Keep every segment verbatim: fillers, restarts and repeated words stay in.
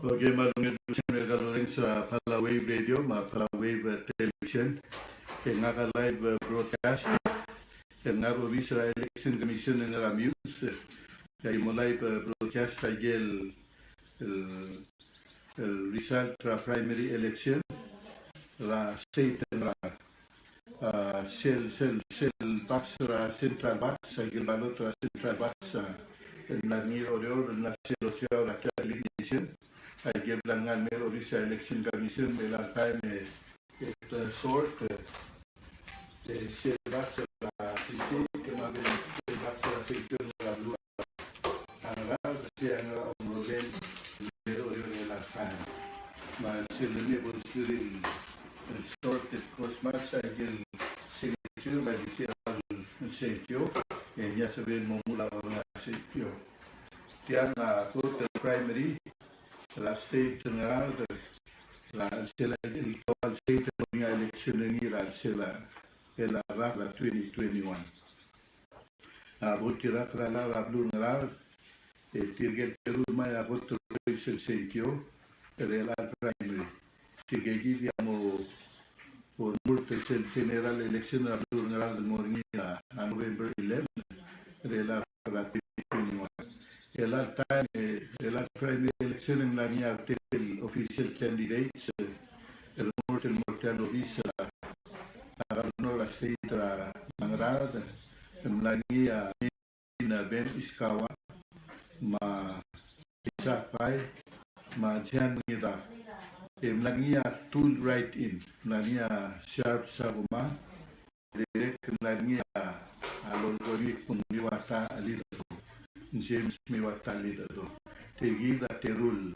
Okay, me a ungil el bulis er kau el orrenges er a Palau Wave Radio me a Palau Wave, eh, Television. E ngak a live, eh, broadcast el ngar er a obis er a Election Commission el ngar er a Meyuns. E aki mo live, eh, broadcast a ikel, el, el result er a primary election er a state el ngar er a, ah, sel, sel, sel box er a central box, a ikel ballot er a central box, ah, el mla er ngii er Oreor, el mla er sel osiau er a Catholic Mission. A ikel bla lengar el mei er a obis er a Election Commission, me a taem e, e te sort, e, e sel box er a precinct, me a sel box er a section er a beluu a Ngaraard, se a ngar er a omerolem el mei er Oreor er a taem. Me sel lemei e bo lsekum el sort e cross match a ikel signature, me a di se el sengkio, e ng sebechel el mo mla er a sengkio. Tiang a kot el primary er a state er a Ngaraard, er a chelsel a ikel, el state el mo er ngii a election er ngii er a chelsel a, el rak er a twenty twenty-one. A kot er a, er a, er a beluu er a Ngaraard, e tirke el teru el mei a kot er sel sengkio er chelecha el primary. Tirke kid a mo, mo murt er sel general election er a beluu er a Ngaraard el mo er ngii a, a November eleven, er chelecha er a twenty twenty-one. Chelecha el taem, e, chelecha el primary election e ng mla er ngii a betok el official candidates, e, el mo er tia el obis er a, a governor er a state er a Ngaraard, e ng mla er ngii a, a Ben Iskawa, me a Isaac Pai, me a Jan Ngida. E ng mla er ngii a two write-in, ng mla er ngii a Sharp Sakuma, dirrek el mla er ngii a, a Lolkoriik me a Miwata Liderdo, James Miwata Liderdo. Tirke kid a teru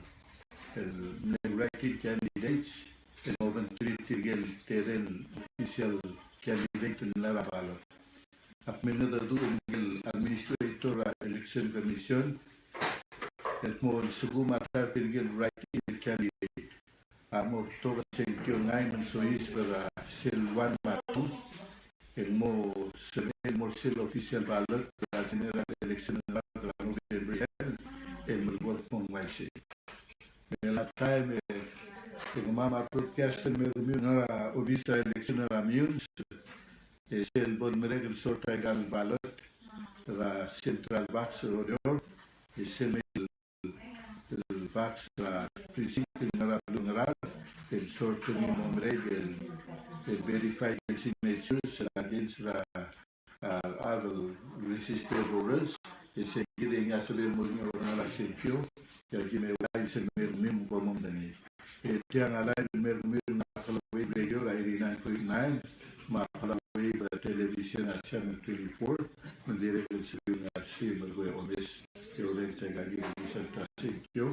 el mle write-in candidates el mo obengterir tirke el tedei el official candidate el mla er a ballot. Ak mengedecheduch er ngike el administrator er a Election Commission el kmo a lsekum a ta er tirke el write-in candidate a mo betok a sengkio el ngai me ng soiseb er a sel one me a two, e ng mo sebechel el mo er sel official ballot er a general election er a November eleven, e melekoi el kmo ng uaisei. Me a taem e, e kemam a broadcast el mei er kemiu el ngar er a obis er a election er a Meyuns, e sel bo lemerek el sort a ika el ballot er a central box er Oreor, e sel mei el, el box er a precinct el ngar er a beluu er a Ngaraard, el sort er ngii el mo merek el, el verify el signatures er a against er a, a, a rechad el registered voters, e se kid e ng sebechel el mo er ngii a olengasech er a sengkio, e aki mei el uaisei el mei er kemiu me kom omdengei. E tiang a live el mei er kemiu er a Palau Wave Radio er a eighty-nine point nine, me a Palau Wave Television er a channel twenty-four, me ng dirrek el sebechir el ngar er sei el melekoi a omes, e orrenges aika kid el result er a sengkio,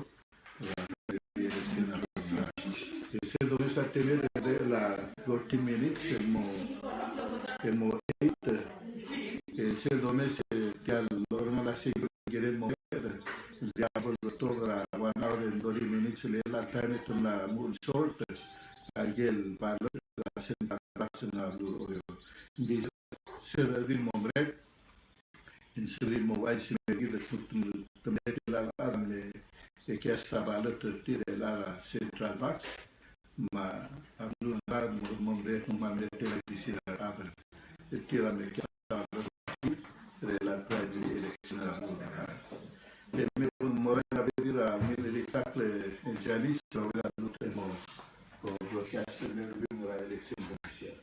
e sel domes a temed e dirrek el thirty minutes el mo, el mo eight, e sel domes e tia el olengasech er a sengkio el kirel el mo eight, e ng diak bo lebetok er a one hour and thirty minutes el chelecha el taem e te mla mo short a ikel ballot er a central box er a beluu er Oreor. Ng di sel redil el mo merek, e ng sebechir el mo uaisei me kid el kmo te merek el chad el me cast a ballot er tir er a central box, me a beluu er a Ngaraard, mo, mo merek, me a merek er a ildisel a rechad er tir el mei er a primary election er a beluu er a Ngaraard. E me bo mo er a bebil er a mle, mle tackle e Janice, a uaisei el lmuut el mo, mo broadcast er a election commission.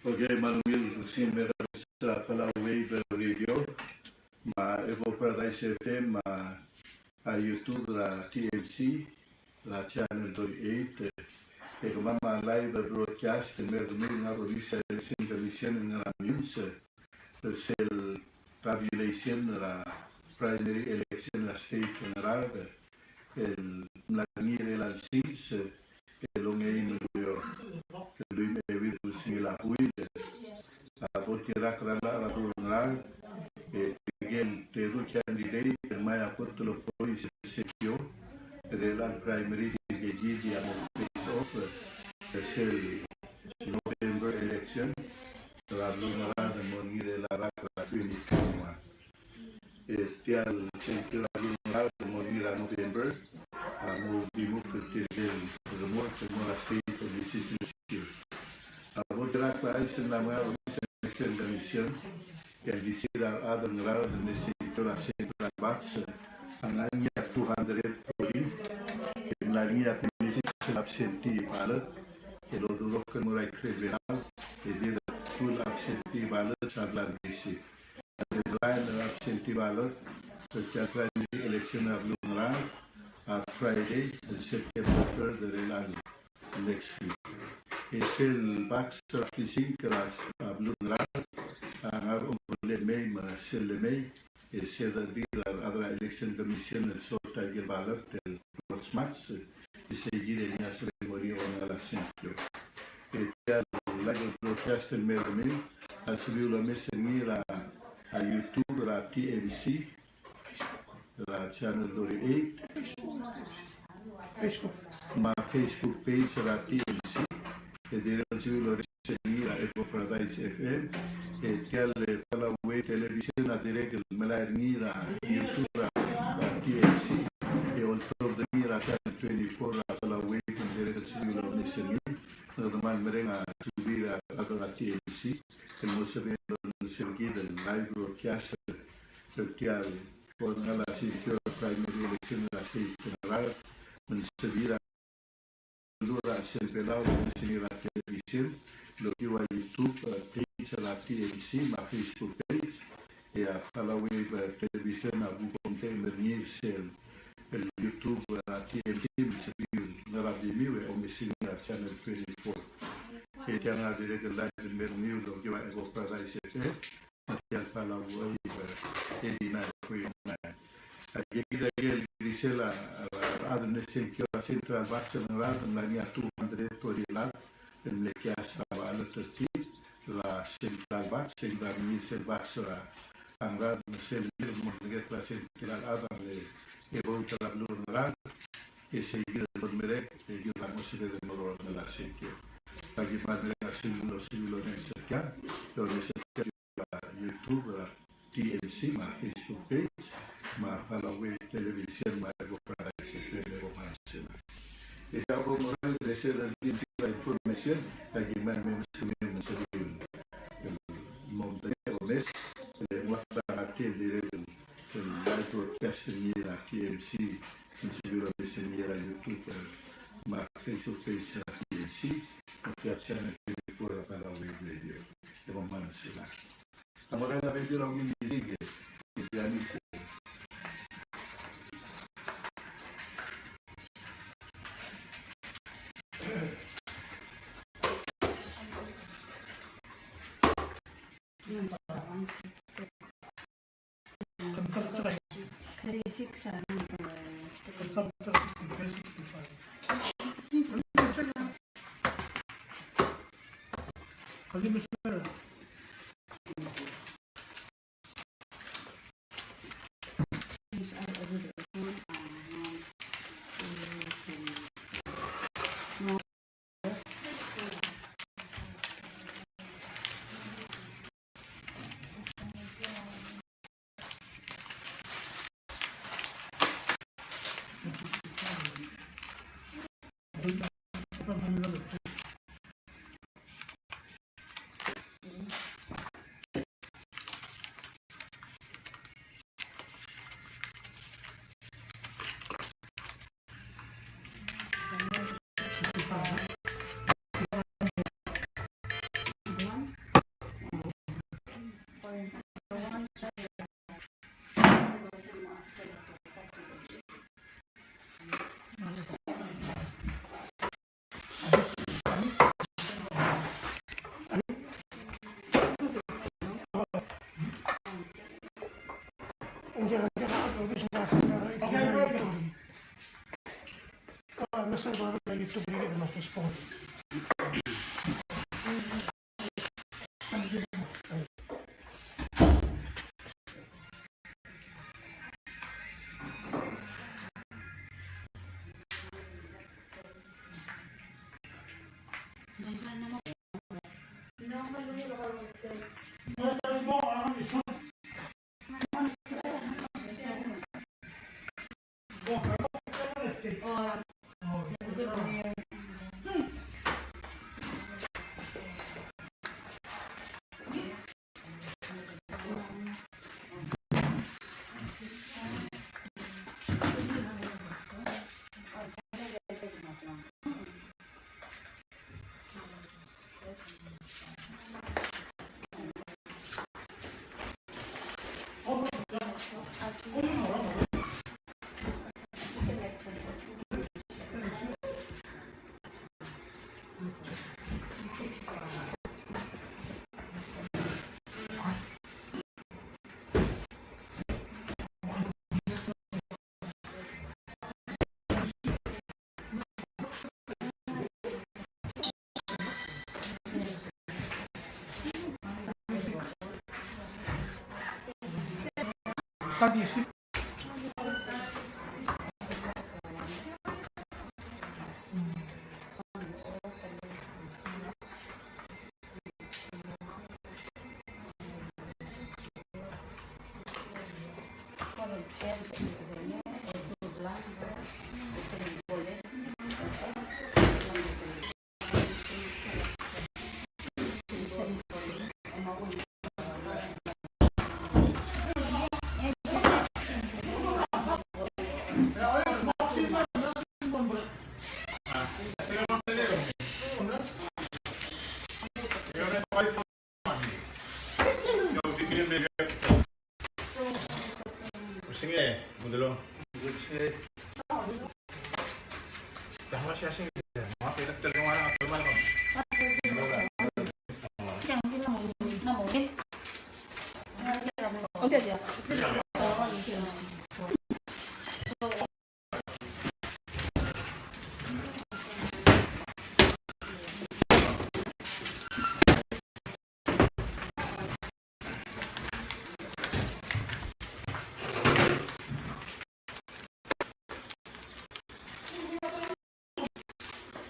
Okay, me a ungil kuk sils er a Palau Wave Radio, me a Echo Paradise F M, me a YouTube er a T M C, er a channel thirty-eight, e kemam a live broadcast el mei er kemiu el ngar er a Office er a Election Commission el ngar er a Mimms, er sel tabulation er a primary election er a state er a Ngaraard, el mla er ngii er chelecha el sils, el ongeim el ureor. Ke lluich me a euid el kebesengil a buil. A vote er a rak er a llach er a beluu er a Ngaraard, e tirke el teru el candidate el mei a kot el oppose er sel sengkio er chelecha el primary, tirke kid a mo face off er sel November election er a beluu er a Ngaraard el mo er ngii er chelecha el rak er a twenty twenty-one. E tia el sengkio er a beluu er a Ngaraard el mo er ngii er a November a mo dimukl er tirke el remurt el mo er a state legislature. A vote er a rak a chais el mla er a Office er a Election Commission el di sel a rechad er a Ngaraard el mle sengkio er a central box a ngar er ngii a two hundred thirty, e mla er ngii a twenty-six el absentee ballot, el oldurokl el mo er a ikrel Belau, e dirrek el absentee ballot a bla el receive. A deadline er a absentee ballot er tia el primary election er a beluu er a Ngaraard a Friday el September third er chelecha el next week. E sel box er a precinct er a beluu er a Ngaraard a ngar er a obengkel mei me sel lemei, e se er a di er a rechad er a Election Commission el sort a ikel ballot el cross match, e sei kid el ngii a sebechel el mo er ngii a ongalek el sengkio. E tia el live broadcast el mei er kemiu a sebechir el omes er ngii er a, a YouTube er a T M C, er a channel thirty-eight, Facebook, me a Facebook page er a T M C, e dirrek el sebechir el omes er ngii er a Echo Paradise F M, e tia el Palau Wave Television a dirrek el melai er ngii er a YouTube er a T M C, e oltobed er ngii er a channel twenty-four er a Palau Wave, e dirrek el sebechir el omes er ngii. Ng kmal mereng a sulir a rechad er a T M C el mo sebechel el omes er kid el live broadcast er tia el ongalek el sengkio er a primary election er a state er a Ngaraard, me ng sebechir a beluu er a chelsel Belau el omes er ngii er a television, el okiu a YouTube, eh, page er a T M C me a Facebook page, e a Palau Wave, eh, Television a kuk omtechei el mer ngii er sel, el YouTube er a T M C, me ng sebechir el ngar er a bimiu e omes er ngii er a channel twenty-four. E tiang a dirrek el live el mer ngii el okiu a Echo Paradise F M, me tia el Palau Wave, eh, eighty-nine point nine. Aike kid a ikel Ngii sel a, a, a rechad el mle sengkio er a Central Bucks er a Ngaraard, ng mla er ngii a two hundred thirty el chad el mle cast er a ballot er tir er a Central Bucks, e ng mla er ngii sel Bucks er a Ngaraard, me sel el mo er ngii a Central, a chad a mle vote er a beluu er a Ngaraard, e sei kid el bo lemerek, e kid a mo sebeched el mo er a ngar er a sengkio. Aki kmal mereng a suliu el, suliu el omes er tiang, el omes er tiang er a YouTube, er a T M C, me a Facebook page, me a Palau Wave Television, me a Eko Paradise F M, e bo mngeseu. E tia ko mo er a sel el di a information, aki kmal meskemiu el mo omes, e mo er a tia el dirrek el live broadcast er ngii er a T M C, e ng sebechir el omes er ngii er a YouTube, e, me a Facebook page er a T M C, me a tia el channel twenty-four er a Palau Wave Radio. E bo mngeseu. Thirty-six, uh,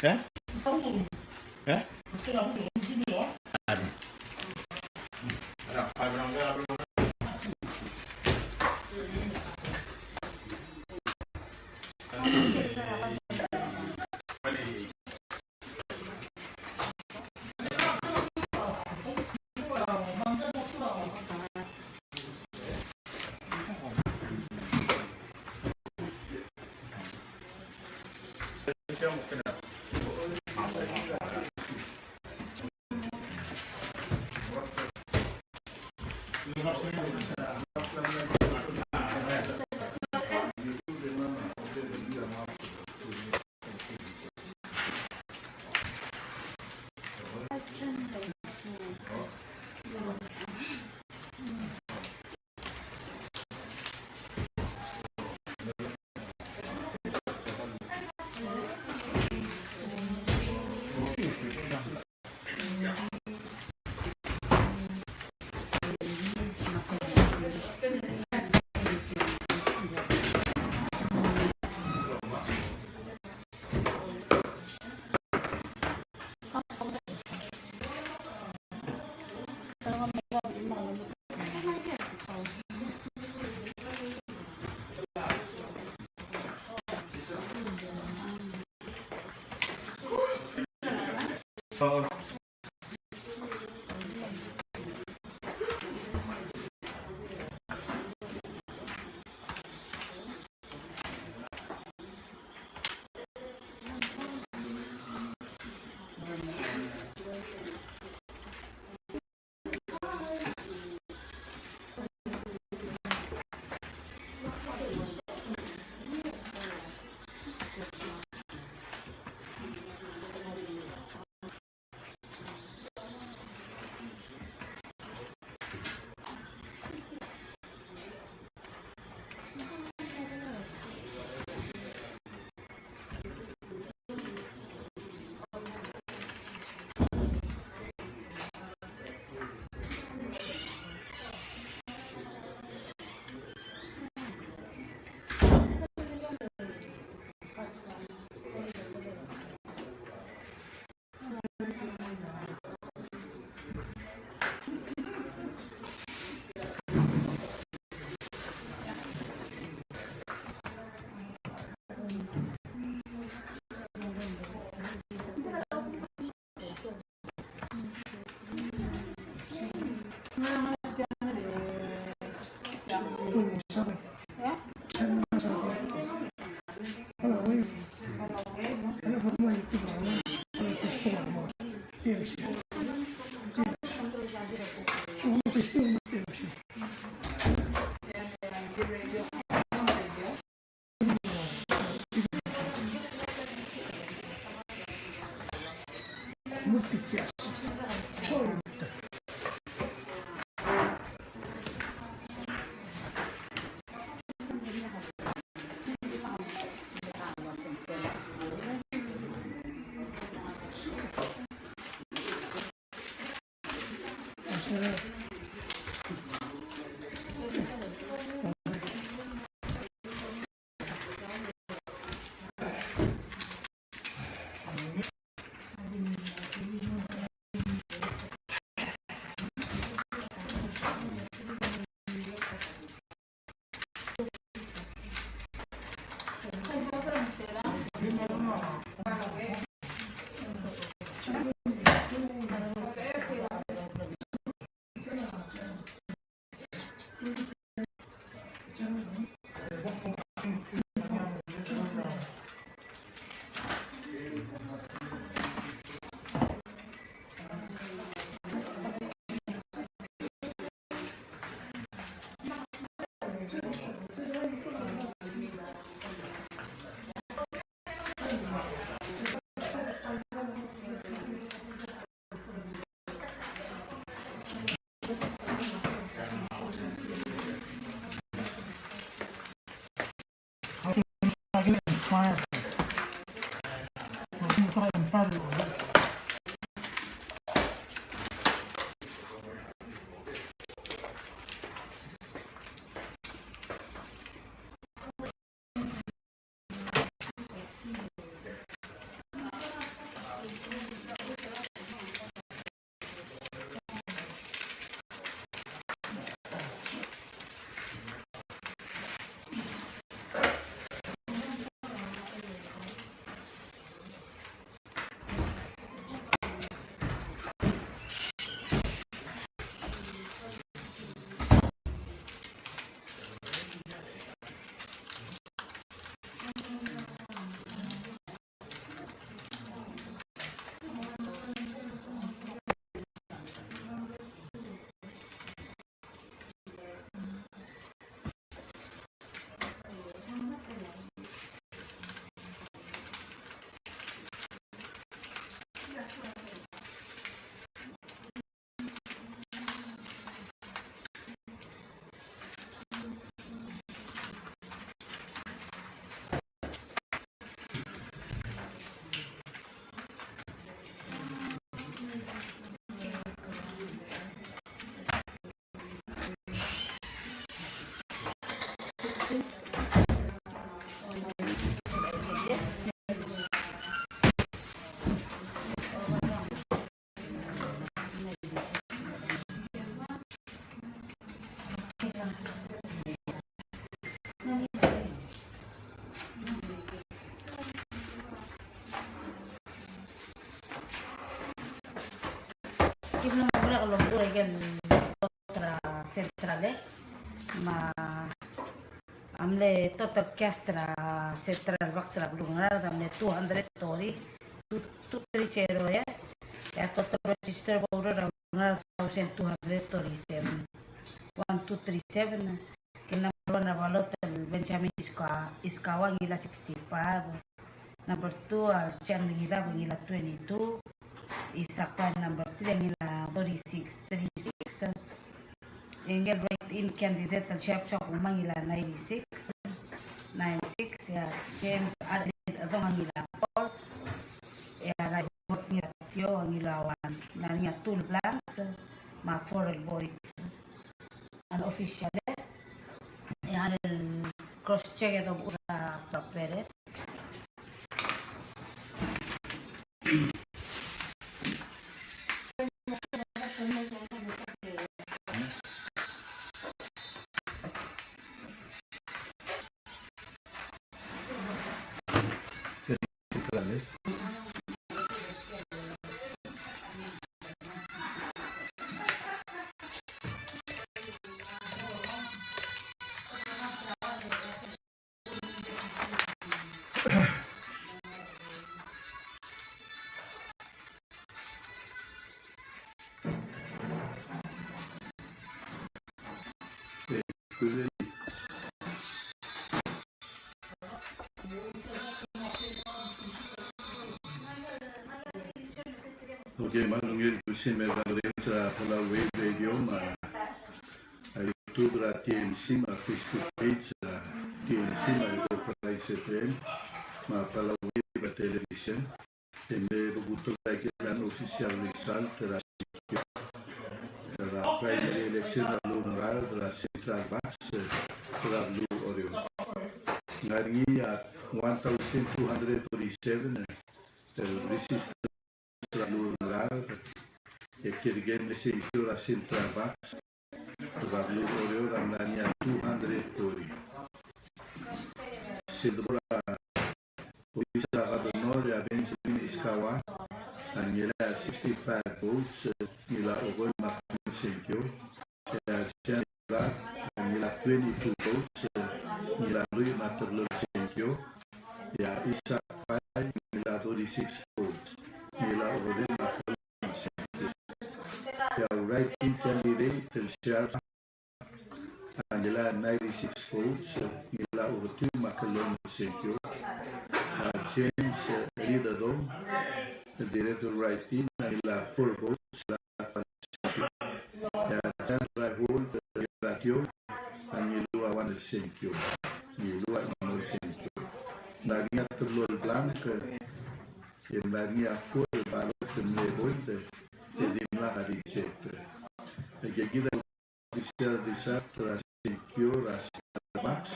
Eh? Eh? Ki mlo merek el omuchel er a Central, e. Me a mle total cast er a Central Bucks er a beluu er a Ngaraard a mle two hundred thirty, two, two three zero, e. E a total registered voter er a Ngaraard, thousand two hundred thirty-seven. One two three seven. Kid number one er a ballot el Benjamin Iska-, Iskawa, ngilai a sixty-five. Number two a Jan Mengidab, ngilai a twenty-two. Isaac Pai number three a ngilai a thirty-six, thirty-six. E ngii el write-in candidate el Sharp Sakuma, ngilai a ninety-six, nine six. E a James R. Edong a ngilai a four. E a Reinhold Ngiratio a ngilai a one. Me a ngii a two el blanks me a four el void. Unofficial, e. E a le cross check e domuchel er a proper, e. Okay, me a ungil kusem er a audience er a Palau Wave Radio me a YouTube er a T M C me a Facebook page er a T M C me a Enterprise F M me a Palau Wave Television. E mle betok a ikel unofficial result er a er a primary election er a beluu er a Ngaraard er a Central Bucks er a beluu er a Oreor. Ng ngar er ngii a one thousand two hundred forty-seven el register er a beluu er a Ngaraard, e tirke el mle sengkio er a Central Bucks er a beluu er a Oreor a mla er ngii a two hundred forty. Sel debo er a office er a governor e a Benjamin Iskawa a ngilai a sixty-five votes, e ngilai a okedei me a kllolem el sengkio. E a Jan Mengidab a ngilai a twenty-two votes, e ngilai a lluich me a teruich el sengkio. E a Isaac Pai a ngilai a thirty-six votes, ngilai a okedei me a kllolem el sengkio. E a write-in candidate el Sharp a ngilai a ninety-six votes, ngilai a okedei me a kllolem el sengkio. A James Ridadong, el dirrek el write-in, a ngilai a four votes, ngilai a kllolem el sengkio. E a Jan Reinhold Ngiratio a ngilai a one el sengkio, ngilai a one el sengkio. Ng ngar er ngii a teruich el blank, e ng ngar er ngii a four el ballot el mle void, e dimlak a reject. E kid a official result er a sengkio er a Central Bucks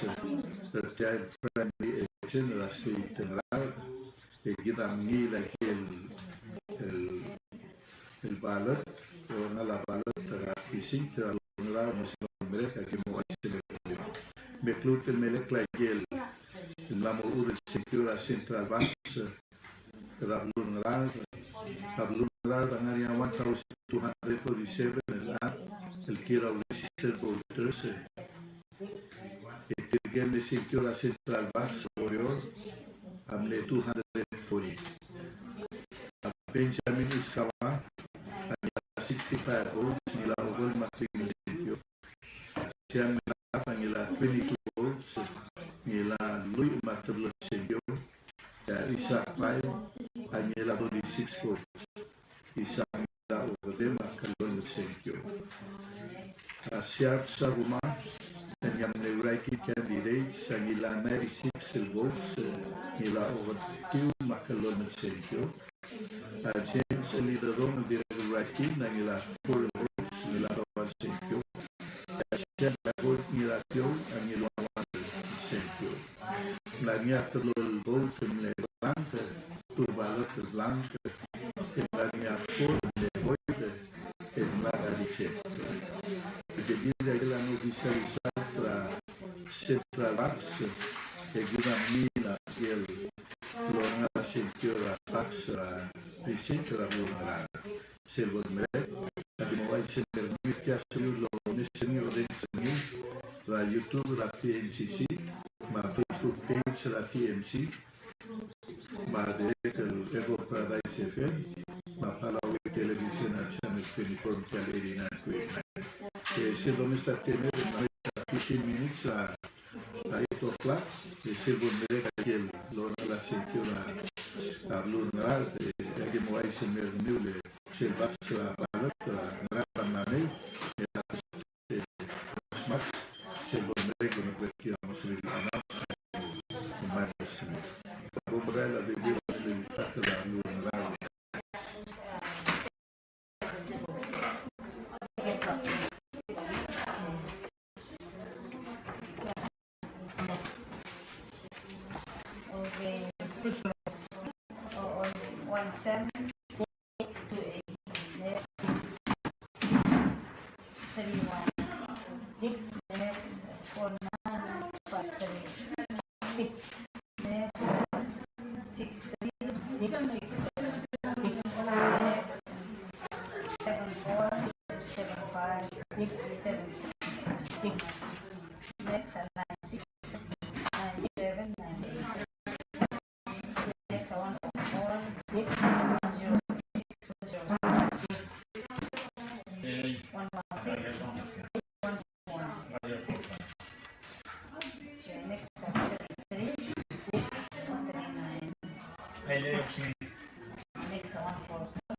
er tia el primary election er a state er a Ngaraard. E kid a mengiil a ikel, el, el ballot, el ngar er a ballot er a precinct er a beluu er a Ngaraard, me se el merek a ki mo uaisei. Me kuk el melekoi a ikel, el mla mo er a sengkio er a Central Bucks er a beluu er a Ngaraard. A beluu er a Ngaraard a ngar er ngii a one thousand two hundred forty-seven el chad el kirel a registered voters. E tirke el mle sengkio er a Central Bucks er a Oreor a mle two hundred forty. A Benjamin Iskawa a ngilai a sixty-five votes, ngilai a okedei me a kllolem el sengkio. Jan Mengidab a ngilai a twenty-two votes, ngilai a lluich me a teruich el sengkio. E a Isaac Pai a ngilai a thirty-six votes, Isaac a ngilai a okedei me a kllolem el sengkio. A Sharp Sakuma a ngilai a mle write-in candidates a ngilai a ninety-six el votes, ngilai a okedei me a kllolem el sengkio. A James Ridadong el dirrek el write-in a ngilai a four votes, ngilai a one el sengkio. A Jan Reinhold Ngiratio a ngilai a one el sengkio. Ng ngar er ngii a teruich el vote el mle blank, two el ballot el blank, e ng ngar er ngii a four el mle void, e dimlak a reject. E kid a ikel unofficial result er a Central Bucks, e kid a mengiil a ikel el ngar er a sengkio er a Bucks er a precinct er a beluu er a Ngaraard. Sel bo el merek, Aki mo uaisei el mei me tia el somiu el omes er ngii, orrenges er ngii er a YouTube er a T M C C, me a Facebook page er a T M C, me a dirrek el Eko Paradise F M, me a Palau Television a channel twenty-four, me tia el eighty-nine point nine. E sel domes er a temel, e mei er a fifteen minutes er a a eight o'clock, e sel bo el merek a ikel lorael a sengkio er a beluu er a Ngaraard, e aki mo uaisei el mei er kemiu le sel batch er a ballot er a Ngaraard a mla mei, e a Christmas, sel bo el merek e ng kuk kid a mo sebechir el announce, e mei er kemiu. Bo morael a bebil er a beluu er a Ngaraard. Okay. Oh, oh, one seven two eight. Next. Three one. Next. Four nine five three. Next, six three, six seven. Next, seven four, seven five, seven six. Next, nine six, nine seven, nine eight. Next, one four four, one zero six, one zero six. One one six. Okay, next, uh, thirty-three, one thirty-nine. Next, uh, one four four,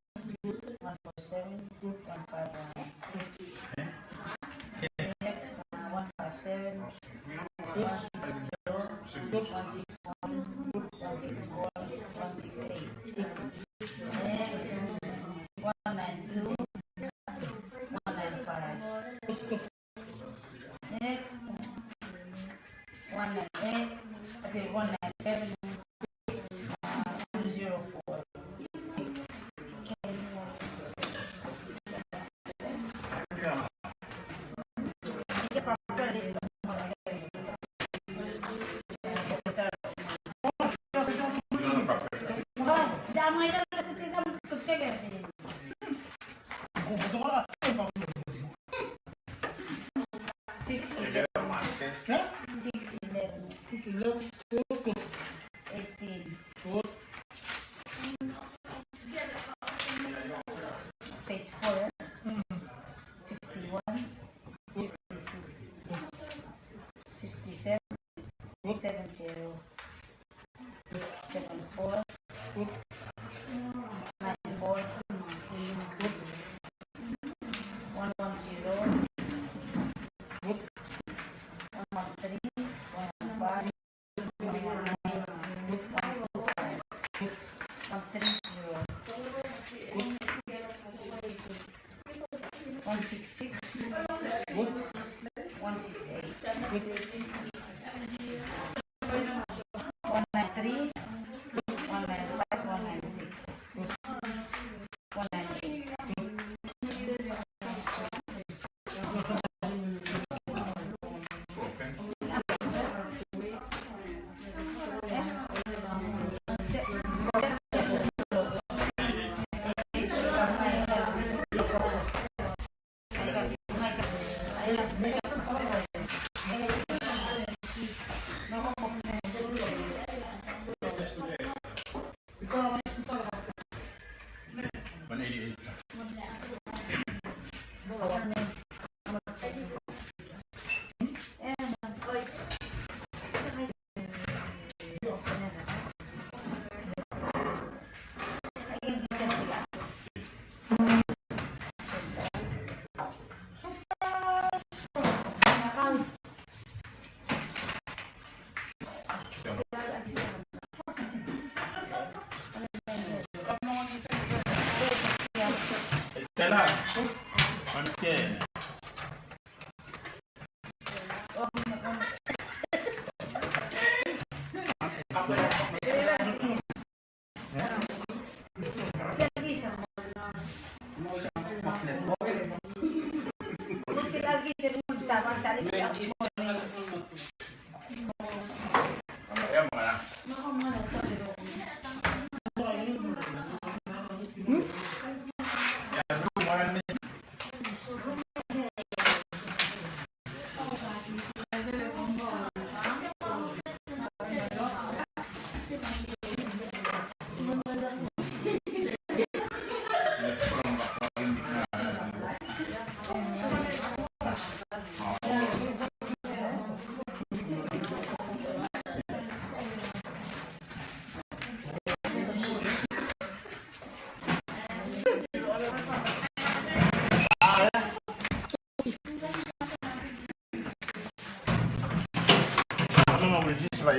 one four seven, one five one. Next, uh, one five seven, one six zero, one six one, one six four, one six eight. Next, one nine two, one nine five. Next, one nine eight, okay, one nine seven, uh, two zero four. Six eleven. Huh? Six eleven. Six eleven. Eighteen. Page four. Fifty-one. Fifty-six. Fifty-seven. Seven zero. Seven four, nine four, one one zero, one one three, one one five, one one nine, one two five, one three zero, one six six, one six eight. One nine three, one nine five, one nine six, one nine eight.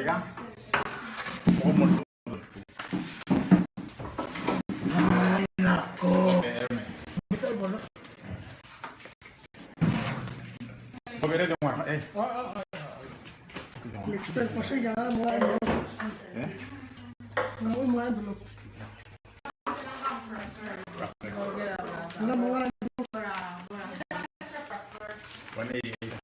Ai, nako. Expect ko sei, ya ngar er a mo envelope. Eh? Ngar er a mo envelope. Ngar er a mo envelope. One eighty-eight.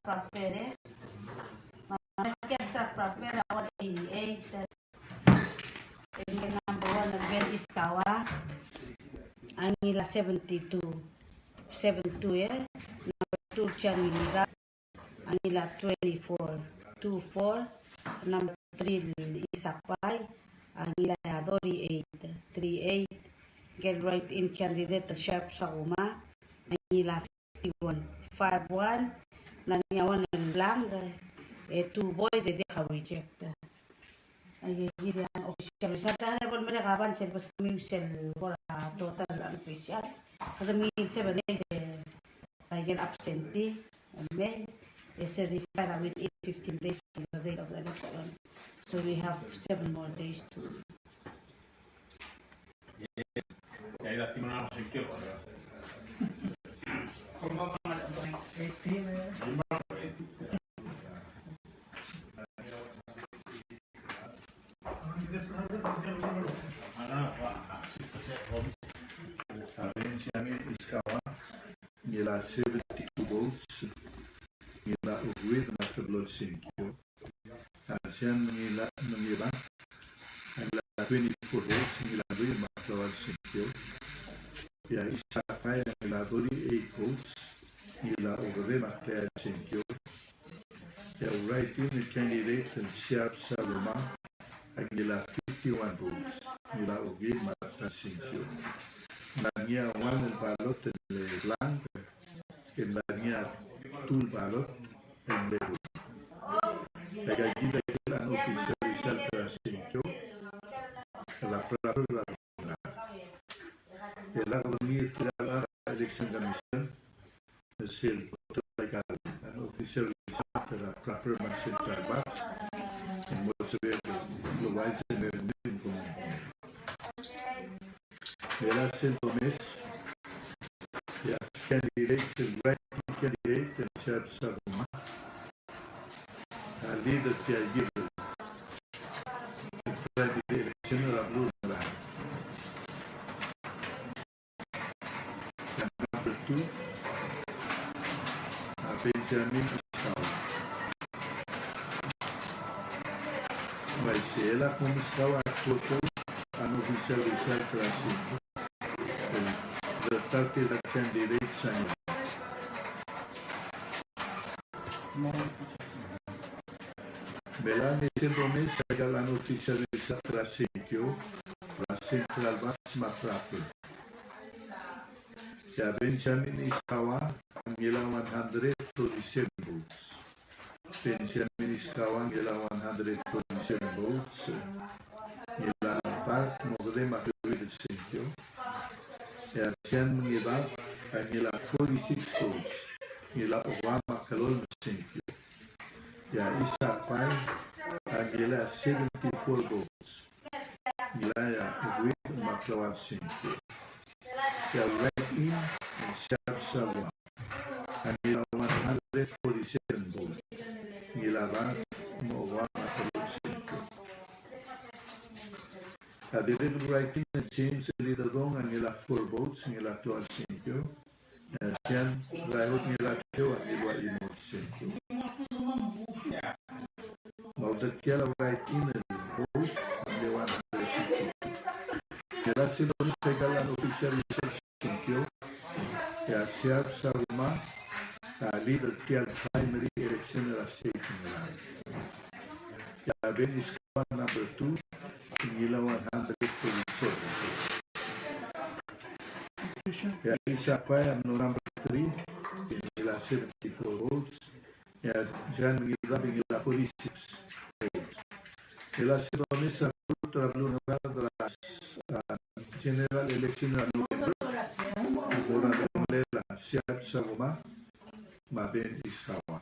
Prepare, eh? Prepare, one eighty-eight. Number one, Ben Iskawa. A ngilai a seventy-two. Seven two, eh? Number two, John Iliga. A ngilai a twenty-four. Two four. Number three, Isaac Pai. A ngilai a thirty-eight. Three eight. Get right in candidate, Sharp Sakuma. A ngilai a fifty-one. Five one. Ng ngar er ngii a one el blank, e two void, e diak a reject. Aike kid a official result. A lebo el merek a bans el beskemiu sel kora total unofficial. Kede mle seven days, e, aike el absentee, e mei, e se refile within fifteen days from the date of the election. So we have seven more days to A Benjamin Iskawa, ngilai a seventy-two votes, ngilai a ukeuid me a teblo el sengkio. A Sian Mengilang, Mengilang, a ngilai a twenty-four votes, ngilai a ruiu me a klou el sengkio. E a Isaac Pai a ngilai a thirty-eight votes, ngilai a okedei me a klou el sengkio. E a write-in candidate el Sharp Sakuma a ngilai a fifty-one votes, ngilai a okedei me a klou el sengkio. Ng ngar er ngii a one el ballot el blank, e ng ngar er ngii a two el ballot, and level. Aika kid a ikel unofficial result er a sengkio el a proper er a, el a kede mei er tia el election commission, e sel total aika el unofficial result er a proper me a central box, e mo sebechel el uaisei me, me, me, Mera sel domes, e a candidate, el write-in candidate, el Sharp Sakuma a lead er tia el primary election er a beluu er a Ngerang. E a number two, a Benjamin Iskawa. Uaisei, el a kmo meskau a total unofficial result er a sengkio. El thirty candidates a ngilai. Me a lechub e sel domes a ikal unofficial result er a sengkio er a central box me a proper. E a Benjamin Iskawa a ngilai a one hundred thirty-seven votes. Benjamin Iskawa a ngilai a one hundred thirty-seven votes. Ngilai a blank, mo okedei me a kleuid el sengkio. E a Sian Mengibak a ngilai a forty-six votes, ngilai a Oguam a Kelol me sengkio. E a Isa Pai a ngilai a seventy-four votes, ngilai a Edwin me a Kloas sengkio. E a write-in, Siab Saua a ngilai a one hundred forty-seven votes, ngilai a Bart me a Oguam a Kelol sengkio. A dirrek el write-in, James Lidodong a ngilai a four votes, ngilai a Kloas sengkio. E a Sian Raihot Ngiratiou a ngilai a one vote sengkio. Me a uldekial a write-in el vote a ngilai a one hundred sengkio. E a sel domes er a unofficial result sengkio, e a Siab Saruma a lead er tial primary election er a state er a Ngerang. E a Ben Iskawa number two, ngilai a one hundred forty-seven. E a Isa Pai a mlo number three, ngilai a seventy-four votes. E a Sian Mengibak a ngilai a forty-six votes. E a sel domes er a beluu er a Ngerang er a, a, general election er a November, a mo er a delongelel a Siab Saruma me a Ben Iskawa.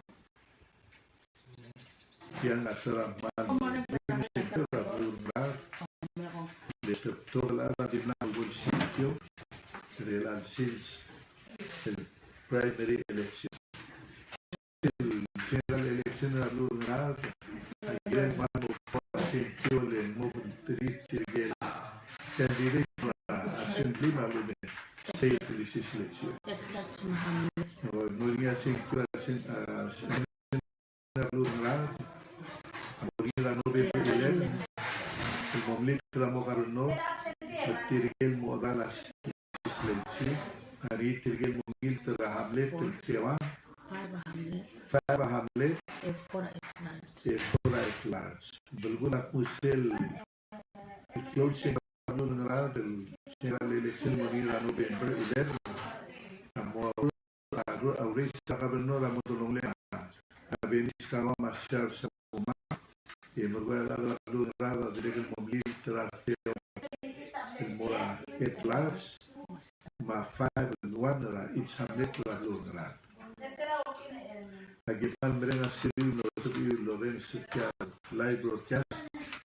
Tiang a ta er a kmal mle sengkio er a beluu er a Ngerang. Le te betok el chad a dimlak el bo el sengkio er chelecha el sils el primary election. El general election er a beluu er a Ngerang a kirel kmal mo sengkio el mo obengterir tirke el candidate er a assembly me a lluich me a state legislature. Ng mo er ngii a sengkio er a sen-, a, sen-, er a beluu er a Ngerang a mo er ngii er a November eleven el mo melilt er a mo governor me tirke el mo chedal a legislature a ngii tirke el mo melilt er a hamlet el teua, five a hamlet, five a hamlet, e four a at large. E four a at large. Belkul a kmu sel el klou el sengkio er a beluu er a Ngerang, el general election el mo er ngii er a November eleven a mo a ru-, a raise er a governor a mo delongelel a Ben Iskawa me a Siab Saruma. E merekong e a beluu er a Ngerang a dirrek el mo melilt er a teua el mo er a at large, me a five el one er a each hamlet er a beluu er a Ngerang. Aki kmal mereng a suliu el mlo sebechiu el orrenges er tia el live broadcast.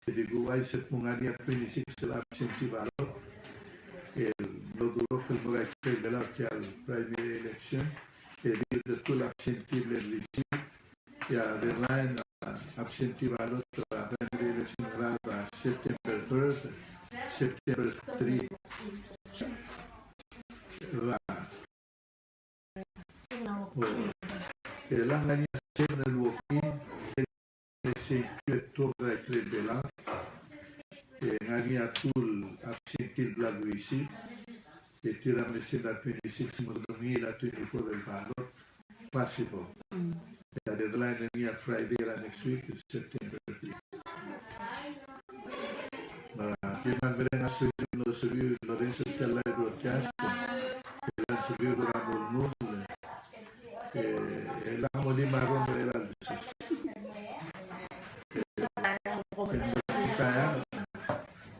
E di kuuchais el kmo ng ngar er ngii a twenty-six el absentee ballot el mlo durokl el mo er a ikrel Belau er tia el primary election. E di el detul absentee el mle receive. E a deadline er a absentee ballot er a primary election er a September third, September three. Er a E le ng ngar er ngii a seven el walk-in, e le sengkio el tuobed er a ikrel Belau. E ng ngar er ngii a two el absentee el bla kureceive. E tir a mle send a twenty-six me kede mengiil a twenty-four el ballot. Possible. E a deadline er ngii a Friday er a next week, September three. Me aki kmal mereng a suliu el mlo sebechiu el orrenges er tia el live broadcast. E le ng sebechiu er a mo lmuut, e, e le ng mo di marong er a chelecha el sils. E, e, e,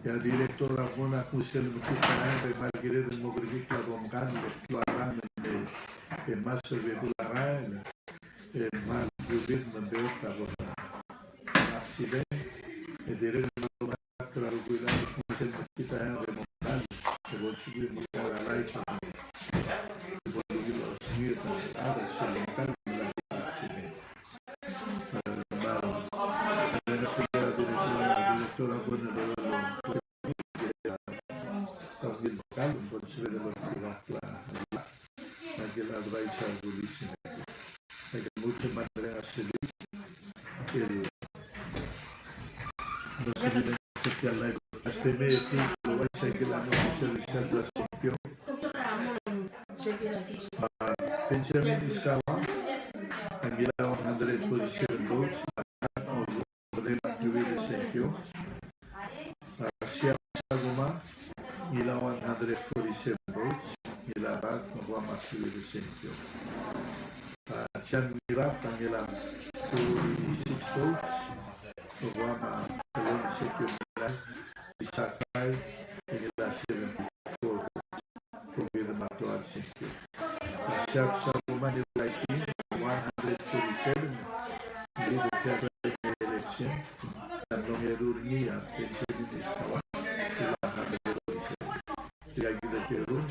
e a director a kmo ng kmu sel mekngit a rael, e kmal kired el mo kerekikl a domkall el klou a rang, e, e kmal serve a rael, e kmal rullii me ng beot a bo accident, e dirrek el mo er a rokui el chad el kmo sel mekngit a rael, e mo kmal, e bo lsekum e mo kmal a rael, e bo lsekum e mo kmal a accident. Benjamin Iskawa a ngilai a one hundred forty-seven votes, a ngilai a twenty-eight sengkio. A Siab Sakuma a ngilai a one hundred forty-seven votes, ngilai a Bart me a Oguam a twenty-eight sengkio. A Sian Mengibak a ngilai a forty-six votes, me a Oguam a eleven sengkio, ngilai a Isaac Pai a ngilai a seventy-four votes. Kom Sharp Saruman el write-in, one hundred thirty-seven, el leader er a election, a mlo er ngii a Benjamin Iskawa, el a hundred thirty-seven. Tirka kid a terung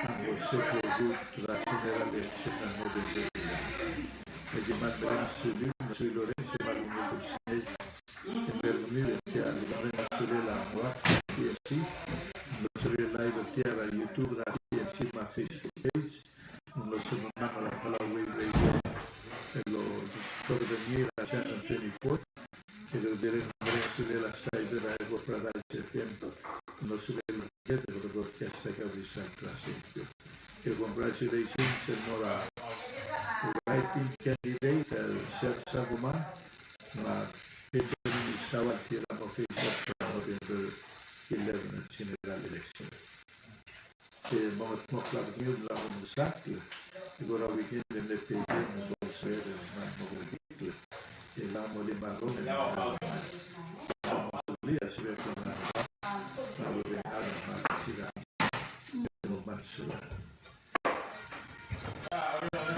a mo sebeched el vote er a general election er a November. E kmal mereng a sulir, sulir Lawrence, me a lungil el sengei. E mereng a sulir a P N C, mereng a sulir a P N C, me a sulir a live er tia er a YouTube er a P N C me a Facebook page. Ng mlo sebechemam er a Palau Wave Radio el okedengei er a Channel twenty-four. E kede mereng, mereng a sulir a staff er a Eko Paradise F M el mlo sebechel el broadcast er a result er a sengkio. E congratulations el mo er a write-in candidate, el Sharp Saruman, me a Benjamin Iskawa el tir a mo face off er a November eleven el general election. E mo, mo klou a bedengir el mla omesakl, e kora weekend e mle bebil el mo sebeched el mo, mo kerekikl. E mla mo limang el rrom, e mla mo sebechir a sebeched el mo, mo, mo sebechir a